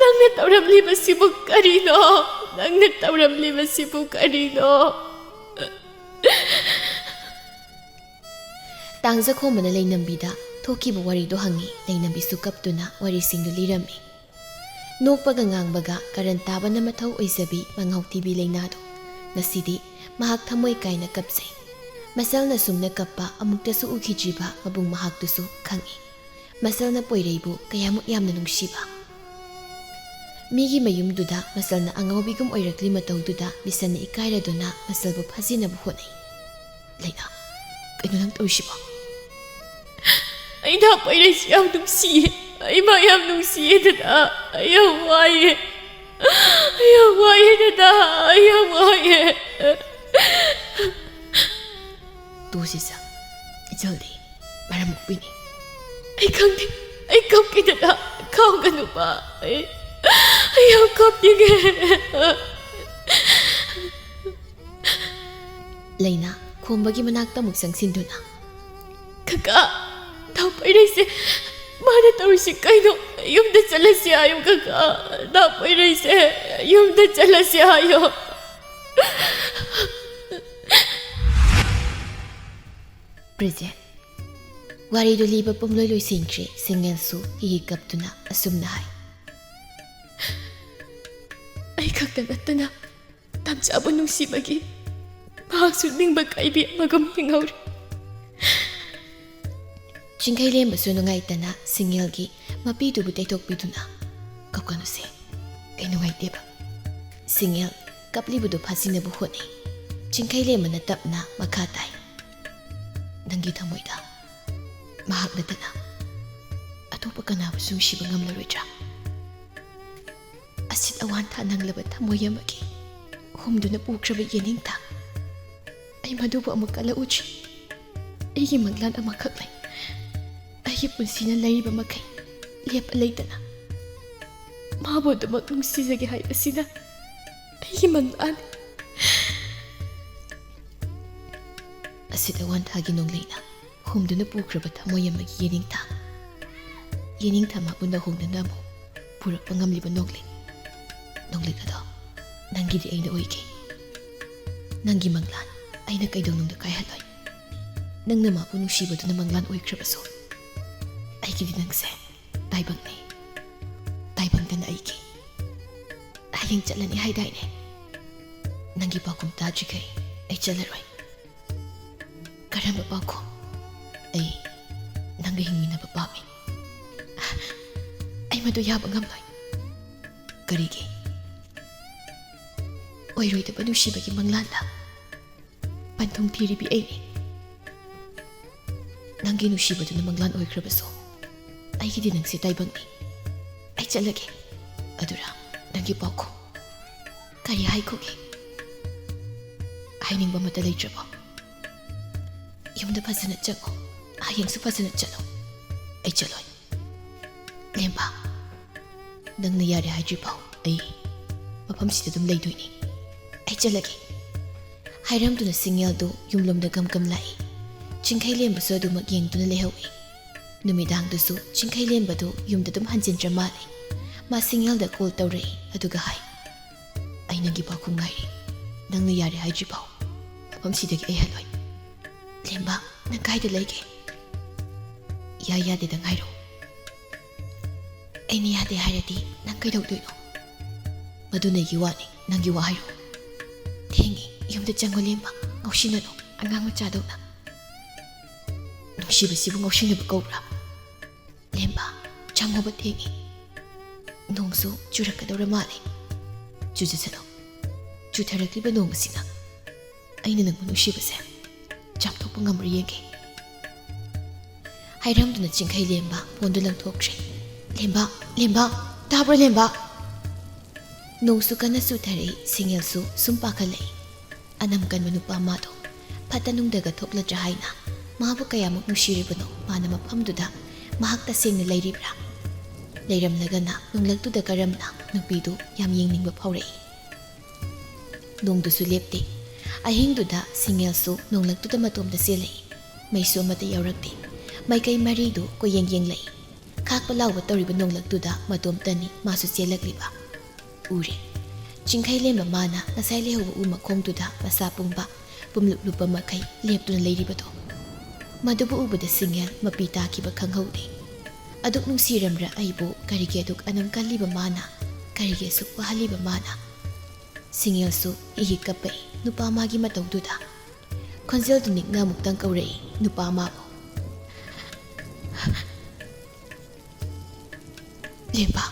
ꯅꯪꯅ ꯇꯧꯔꯝꯂꯤꯕꯁꯤꯕꯨ ꯀꯔꯤꯅꯣ? ꯅꯪꯅ ꯇꯧꯔꯝꯂꯤꯕꯁꯤꯕꯨ ꯀꯔꯤꯅꯣ? ꯇꯥꯡꯖꯈꯣꯝꯕꯅ ꯂꯩꯅꯝꯕꯤꯗ ꯊꯣꯛꯈꯤꯕ ꯋꯥꯔꯤꯗꯣ ꯍꯪꯉꯤ꯫ ꯂꯩꯅꯝꯕꯤꯁꯨ ꯀꯞꯇꯨꯅ ꯋꯥꯔꯤꯁꯤꯡꯗꯨ ꯂꯤꯔꯝꯃꯤ꯫ ꯅꯣꯛꯄꯒ ꯉꯥꯡꯕꯒ ꯀꯔꯟ ꯇꯥꯕꯅ ꯃꯊꯧ ꯑꯣꯏꯖꯕꯤ ꯃꯉꯥꯎ ꯊꯤꯕꯤ ꯂꯩꯅꯥꯗꯣ ꯉꯁꯤꯗꯤ ꯃꯍꯥꯛ ꯊꯃꯣꯏ ꯀꯥꯏꯅ ꯀꯞꯆꯩ꯫ ꯃꯁꯜꯅ ꯁꯨꯝꯅ ꯀꯞꯄ ꯑꯃꯨꯛꯇꯁꯨ ꯎꯈꯤꯗ꯭ꯔꯤꯕ ꯃꯕꯨꯡ ꯃꯍꯥꯛꯇꯨꯁꯨ ꯈꯪꯏ꯫ ꯃꯁꯜꯅ ꯄꯣꯏꯔꯩꯕꯨ ꯀꯌꯥꯃꯨꯛ ꯌꯥꯝꯅ ꯅꯨꯡꯁꯤꯕ꯫ ꯃꯤꯒꯤ ꯃꯌꯨꯝꯗꯨꯗ ꯃꯁꯜꯅ ꯑꯉꯥꯎꯕꯤꯒꯨꯝ ꯑꯣꯏꯔꯛꯂꯤ ꯃꯇꯧꯗꯨꯗ ꯕꯤꯁꯟꯅ ꯏꯀꯥꯏꯔꯗꯨꯅ ꯃꯁꯜꯕꯨ ꯐꯥꯖꯤꯟꯅꯕ ꯍꯣꯠꯅꯩ꯫ ꯂꯩꯅꯥ, ꯀꯩꯅꯣ ꯅꯪ ꯇꯧꯔꯤꯁꯤꯕꯣ? ꯑꯩ ꯅꯍꯥꯛ ꯄꯣꯏꯔꯩꯁꯤ ꯌꯥꯝ ꯅꯨꯡꯁꯤꯌꯦ꯫ ꯑꯩ ꯃꯥ ꯌꯥꯝ ꯅꯨꯡꯁꯤꯌꯦ ꯗꯗꯥ꯫ ꯑꯩ ꯌꯥꯝ ꯋꯥꯏꯌꯦ꯫ ꯑꯩ ꯌꯥꯝ ꯋꯥꯏꯌꯦ ꯗꯗꯥ꯫ ꯑꯩ ꯌꯥꯝ ꯋꯥꯏꯌꯦ꯫ ꯇꯣꯁꯤ ꯁꯥ, ꯏꯆꯜꯗꯤ ꯃꯔꯝ ꯃꯣꯛꯄꯤꯅꯤ꯫ ꯑꯩ ꯈꯪꯗꯦ꯫ ꯑꯩ ꯀꯞꯀꯦ ꯗꯗꯥ꯫ ꯈꯥꯝꯒꯅꯨꯕ꯫ ꯑꯩ, ꯑꯩ ꯌꯥꯝ ꯀꯞꯅꯤꯡꯉꯦ꯫ ꯂꯩꯅꯥ ꯈꯣꯝꯕꯒꯤ ꯃꯅꯥꯛꯇ ꯑꯃꯨꯛ ꯆꯪꯁꯤꯟꯗꯨꯅ, "ꯀꯀꯥ, ꯗꯥ ꯄꯣꯏꯔꯩꯁꯦ ꯃꯥꯅ ꯇꯧꯔꯤꯁꯤ ꯀꯩꯅꯣ? ꯌꯨꯝꯗ ꯆꯠꯂꯁꯤ ꯍꯥꯏꯌꯨ ꯀꯀꯥ, ꯗꯥ ꯄꯣꯏꯔꯩꯁꯦ ꯌꯨꯝꯗ ꯆꯠꯂꯁꯤ ꯍꯥꯏꯌꯣ꯫" ꯄ꯭ꯔꯖꯦꯟ꯫ ꯋꯥꯔꯤꯗꯨ ꯂꯤꯕ ꯄꯨꯝꯂꯣꯏ ꯂꯣꯏꯁꯤꯟꯈ꯭ꯔꯦ꯫ ꯁꯤꯡꯉꯦꯜꯁꯨ ꯍꯤ ꯍꯤ ꯀꯞꯇꯨꯅ ꯑꯁꯨꯝꯅ ꯍꯥꯏ, "ꯑꯩ ꯈꯛꯇ ꯅꯠꯇꯅ ꯇꯝꯆꯥꯕꯨ ꯅꯨꯡꯁꯤꯕꯒꯤ ꯃꯍꯥꯛꯁꯨ ꯅꯤꯡꯕ ꯀꯥꯏꯕꯤ ꯑꯃꯒꯨꯝ ꯍꯤꯡꯍꯧꯔꯤ꯫" ꯆꯤꯡꯈꯩ ꯂꯦꯝꯕꯁꯨ ꯅꯨꯡꯉꯥꯏꯇꯅ ꯁꯤꯡꯉꯦꯜꯒꯤ ꯃꯄꯤꯗꯨꯕꯨ ꯇꯩꯊꯣꯛꯄꯤꯗꯨꯅ, "ꯀꯞꯀꯅꯨꯁꯦ, ꯑꯩ ꯅꯨꯡꯉꯥꯏꯇꯦꯕ꯫" ꯁꯤꯡꯉꯦꯜ ꯀꯞꯂꯤꯕꯗꯨ ꯐꯥꯖꯤꯟꯅꯕ ꯍꯣꯠꯅꯩ꯫ ꯆꯤꯡꯈꯩ ꯂꯦꯝꯕꯅ ꯇꯞꯅ ꯃꯈꯥ ꯇꯥꯏ꯫ ꯅꯪꯒꯤ ꯊꯃꯣꯏꯗ ꯃꯍꯥꯛ ꯅꯠꯇꯅ ꯑꯇꯣꯞꯄ ꯀꯅꯥꯕꯨꯁꯨ ꯅꯨꯡꯁꯤꯕ ꯉꯝꯂꯔꯣꯏꯗ꯭ꯔꯥ? ꯑꯁꯤꯠ ꯑꯋꯥꯟꯊꯥ ꯅꯪꯂꯕ ꯊꯃꯣꯏ ꯑꯃꯒꯤ ꯍꯨꯝꯗꯨꯅ ꯄꯨꯈ꯭ꯔꯕ ꯌꯦꯅꯤꯡꯊꯥ, ꯑꯩ ꯃꯗꯨꯕꯨ ꯑꯃꯨꯛ ꯀꯜꯂꯛꯎꯗ꯭ꯔꯤ꯫ ꯑꯩꯒꯤ ꯃꯪꯂꯥꯟ ꯑꯃꯈꯛ ꯂꯩ꯫ ꯑꯩꯒꯤ ꯄꯨꯟꯁꯤꯅ ꯂꯩꯔꯤꯕ ꯃꯈꯩ ꯂꯦꯞꯄ ꯂꯩꯇꯅ ꯃꯥꯕꯨ ꯑꯗꯨꯃꯛ ꯅꯨꯡꯁꯤꯖꯒꯦ ꯍꯥꯏꯕꯁꯤꯅ ꯑꯩꯒꯤ ꯃꯪꯂꯥꯟ꯫ ꯑꯁꯤꯠ ꯑꯋꯥꯟꯊꯥꯒꯤ ꯅꯣꯡꯂꯩꯅ ꯍꯨꯝꯗꯨꯅ ꯄꯨꯈ꯭ꯔꯕ ꯊꯃꯣꯏ ꯑꯃꯒꯤ ꯌꯦꯅꯤꯡꯊꯥ, ꯌꯦꯅꯤꯡꯊꯥ ꯃꯥꯕꯨ ꯅꯧꯍꯧꯅꯅ ꯑꯃꯨꯛ ꯄꯨꯔꯛꯄ ꯉꯝꯂꯤꯕ ꯅꯣꯡꯂꯩ, ꯅꯣꯡꯂꯩ ꯑꯗꯣ ꯅꯪꯒꯤꯗꯤ ꯑꯩꯅ ꯑꯣꯏꯒꯦ꯫ ꯅꯪꯒꯤ ꯃꯪꯂꯥꯟ ꯑꯩꯅ ꯀꯩꯗꯧꯅꯨꯡꯗ ꯀꯥꯏꯍꯜꯂꯣꯏ꯫ ꯅꯪꯅ ꯃꯥꯕꯨ ꯅꯨꯡꯁꯤꯕꯗꯨꯅ ꯃꯪꯂꯥꯟ ꯑꯣꯏꯈ꯭ꯔꯕꯁꯨ, ꯑꯩꯒꯤꯗꯤ ꯅꯪꯁꯦ ꯇꯥꯏꯕꯪꯅꯤ, ꯇꯥꯏꯕꯪꯗꯅ ꯑꯩꯒꯤ꯫ ꯍꯌꯦꯡ ꯆꯠꯂꯅꯤ ꯍꯥꯏꯗꯥꯏꯅꯦ? ꯅꯪꯒꯤ ꯄꯥꯎꯈꯨꯝ ꯇꯥꯗ꯭ꯔꯤꯈꯩ ꯑꯩ ꯆꯠꯂꯔꯣꯏ꯫ ꯀꯔꯝꯕ ꯄꯥꯎꯈꯨꯝ? ꯑꯩ ꯅꯪꯒ ꯍꯤꯡꯃꯤꯟꯅꯕ ꯄꯥꯝꯃꯤ꯫ ꯑꯩ ꯃꯗꯨ ꯌꯥꯕ ꯉꯝꯂꯣꯏ꯫ ꯀꯔꯤꯒꯤ? ꯑꯣꯏꯔꯣꯏꯗꯕ ꯅꯨꯡꯁꯤꯕꯒꯤ ꯃꯪꯂꯥꯟꯗ ꯄꯟꯊꯨꯡ ꯊꯤꯔꯤꯕꯤ ꯑꯩꯅꯤ꯫ ꯅꯪꯒꯤ ꯅꯨꯡꯁꯤꯕꯗꯨꯅ ꯃꯪꯂꯥꯟ ꯑꯣꯏꯈ꯭ꯔꯕꯁꯨ, ꯑꯩꯒꯤꯗꯤ ꯅꯪꯁꯦ ꯇꯥꯏꯕꯪꯅꯤ꯫ ꯑꯩ ꯆꯠꯂꯒꯦ꯫ ꯑꯗꯨꯔ ꯅꯪꯒꯤ ꯄꯥꯎꯈꯨꯝ? ꯀꯔꯤ ꯍꯥꯏꯈꯣꯒꯦ? ꯍꯥꯏꯅꯤꯡꯕ ꯑꯃꯠꯇ ꯂꯩꯇ꯭ꯔꯕꯣ? ꯌꯨꯝꯗ ꯐꯖꯅ ꯆꯪꯉꯣ꯫ ꯍꯌꯦꯡꯁꯨ ꯐꯖꯅ ꯆꯠꯂꯣ꯫ ꯑꯩ ꯆꯠꯂꯣꯏ꯫ ꯂꯦꯝꯕ, ꯅꯪꯅ ꯌꯥꯔꯦ ꯍꯥꯏꯗ꯭ꯔꯤꯐꯥꯎ ꯑꯩ ꯃꯐꯝꯁꯤꯗ ꯑꯗꯨꯝ ꯂꯩꯗꯣꯏꯅꯤ꯫ ꯑꯩ ꯆꯠꯂꯒꯦ꯫ ꯍꯥꯏꯔꯝꯗꯨꯅ ꯁꯤꯡꯉꯦꯜꯗꯨ ꯌꯨꯝꯂꯣꯝꯗ ꯒꯝ ꯒꯝ ꯂꯥꯛꯏ꯫ ꯆꯤꯡꯈꯩ ꯂꯦꯝꯕꯁꯨ ꯑꯗꯨꯃꯛ ꯌꯦꯡꯗꯨꯅ ꯂꯩꯍꯧꯏ꯫ ꯅꯨꯃꯤꯗꯥꯡꯗꯨꯁꯨ ꯆꯤꯡꯈꯩ ꯂꯦꯝꯕꯗꯨ ꯌꯨꯝꯗ ꯑꯗꯨꯝ ꯍꯟꯖꯤꯟꯗ꯭ꯔ ꯃꯥꯜꯂꯦ꯫ ꯃꯥ ꯁꯤꯡꯉꯦꯜꯗ ꯀꯣꯜ ꯇꯧꯔꯛꯏ, ꯑꯗꯨꯒ ꯍꯥꯏ, "ꯑꯩ ꯅꯪꯒꯤ ꯄꯥꯎꯈꯨꯝ ꯉꯥꯏꯔꯤ꯫ ꯅꯪꯅ ꯌꯥꯔꯦ ꯍꯥꯏꯗ꯭ꯔꯤꯐꯥꯎ ꯃꯐꯝꯁꯤꯗꯒꯤ ꯑꯩ ꯍꯜꯂꯣꯏ꯫" "ꯂꯦꯝꯕ, ꯅꯪ ꯀꯥꯏꯗ ꯂꯩꯒꯦ?" "ꯌꯥꯏ ꯌꯥꯗꯦꯗ ꯉꯥꯏꯔꯣ꯫" "ꯑꯩꯅ ꯌꯥꯗꯦ ꯍꯥꯏꯔꯗꯤ ꯅꯪ ꯀꯩꯗꯧꯗꯣꯏꯅꯣ?" "ꯃꯗꯨ ꯅꯩꯒꯤ ꯋꯥꯅꯤ, ꯅꯪꯒꯤ ꯋꯥ ꯍꯥꯏꯔꯣ꯫" "ꯊꯦꯡꯉꯤ, ꯌꯨꯝꯗ ꯆꯪꯉꯣ ꯂꯦꯝꯕ, ꯉꯥꯎꯁꯤꯟꯅꯅꯨ, ꯑꯉꯥꯡ ꯃꯆꯥꯗꯧꯅ꯫" "ꯅꯨꯡꯁꯤꯕꯁꯤꯕꯨ ꯉꯥꯎꯁꯤꯟꯅꯕ ꯀꯧꯕ꯭ꯔꯥ?" "ꯂꯦꯝꯕ, ꯆꯪꯉꯣꯕ, ꯊꯦꯡꯉꯤ꯫ ꯅꯣꯡꯁꯨ ꯆꯨꯔꯛꯀꯗꯧꯔ ꯃꯥꯜꯂꯦ꯫" "ꯆꯨꯖꯁꯅꯨ꯫ ꯆꯨꯊꯔꯛꯂꯤꯕ ꯅꯣꯡ ꯑꯁꯤꯅ ꯑꯩꯅ ꯅꯪꯕꯨ ꯅꯨꯡꯁꯤꯕꯁꯦ ꯆꯥꯝꯊꯣꯛꯄ ꯉꯝꯕ꯭ꯔꯥ ꯌꯦꯡꯒꯦ꯫" ꯍꯥꯏꯔꯝꯗꯨꯅ ꯆꯤꯡꯈꯩ ꯂꯦꯝꯕ ꯐꯣꯟꯗꯨ ꯂꯪꯊꯣꯛꯈ꯭ꯔꯦ꯫ "ꯂꯦꯝꯕ, ꯂꯦꯝꯕ, ꯇꯥꯕ꯭ꯔꯣ ꯂꯦꯝꯕ?" ꯅꯣꯡꯁꯨ ꯀꯟꯅ ꯆꯨꯊꯔꯛꯏ꯫ ꯁꯤꯡꯉꯦꯜꯁꯨ ꯁꯨꯝ ꯄꯥꯈꯠꯂꯛꯏ꯫ ꯑꯅꯝ ꯀꯟꯕ ꯅꯨꯄꯥ ꯃꯥꯗꯣ ꯐꯠꯇ ꯅꯨꯡꯗꯒ ꯊꯣꯛꯂꯗ꯭ꯔꯥ ꯍꯥꯏꯅ꯫ ꯃꯥꯕꯨ ꯀꯌꯥꯃꯨꯛ ꯅꯨꯡꯁꯤꯔꯤꯕꯅꯣ ꯃꯥꯅ ꯃꯐꯝꯗꯨꯗ ꯃꯍꯥꯛ ꯇꯁꯦꯡꯅ ꯂꯩꯔꯤꯕ꯭ꯔꯥ? ꯂꯩꯔꯝꯂꯒꯅ ꯅꯣꯡꯂꯛꯇꯨꯗ ꯀꯔꯝꯅ ꯅꯨꯄꯤꯗꯨ ꯌꯥꯝ ꯌꯦꯡꯅꯤꯡꯕ ꯐꯥꯎꯔꯛꯏ꯫ ꯅꯣꯡꯗꯨꯁꯨ ꯂꯦꯞꯇꯦ꯫ ꯑꯍꯤꯡꯗꯨꯗ ꯁꯤꯡꯉꯦꯜꯁꯨ ꯅꯣꯡꯂꯛꯇꯨꯗ ꯃꯇꯣꯝꯇ ꯆꯦꯜꯂꯛꯏ꯫ ꯃꯩꯁꯨ ꯑꯃꯠꯇ ꯌꯥꯎꯔꯛꯇꯦ꯫ ꯃꯥꯏꯀꯩ ꯃꯔꯤꯗꯨ ꯀꯣꯏꯌꯦꯡ ꯌꯦꯡꯂꯛꯏ꯫ ꯈꯥꯛꯄ ꯂꯥꯎꯕ ꯇꯧꯔꯤꯕ ꯅꯣꯡꯂꯛꯇꯨꯗ ꯃꯇꯣꯝꯇꯅꯤ ꯃꯥꯁꯨ ꯆꯦꯜꯂꯛꯂꯤꯕ꯫ ꯎꯔꯦ꯫ ꯆꯤꯡꯈꯩ ꯂꯦꯝꯕ ꯃꯥꯅ ꯉꯁꯥꯏ ꯂꯩꯍꯧꯕ ꯎ ꯃꯈꯣꯡꯗꯨꯗ ꯃꯁꯥ ꯄꯨꯝꯕ ꯄꯨꯝꯂꯨꯞ ꯂꯨꯞꯄ ꯃꯈꯩ ꯂꯦꯞꯇꯨꯅ ꯂꯩꯔꯤꯕꯗꯣ꯫ ꯃꯗꯨꯕꯨ ꯎꯕꯗ ꯁꯤꯡꯉꯦꯜ ꯃꯄꯤ ꯇꯥꯈꯤꯕ ꯈꯪꯍꯧꯗꯦ꯫ ꯑꯗꯨꯛ ꯅꯨꯡꯁꯤꯔꯝꯕ꯭ꯔꯥ ꯑꯩꯕꯨ ꯀꯔꯤꯒꯤ ꯑꯗꯨꯛ ꯑꯅꯝ ꯀꯜꯂꯤꯕ ꯃꯥꯅ? ꯀꯔꯤꯒꯤ ꯑꯁꯨꯛ ꯋꯥꯍꯜꯂꯤꯕ ꯃꯥꯅ? ꯁꯤꯡꯉꯦꯜꯁꯨ ꯏꯍꯤꯛ ꯀꯞꯄꯛꯏ ꯅꯨꯄꯥ ꯃꯥꯒꯤ ꯃꯇꯧꯗꯨꯗ꯫ ꯈꯣꯟꯖꯦꯜꯗꯨ ꯅꯤꯛꯅ ꯑꯃꯨꯛꯇꯪ ꯀꯧꯔꯛꯏ ꯅꯨꯄꯥ ꯃꯥꯕꯨ꯫ "ꯂꯦꯝꯕ,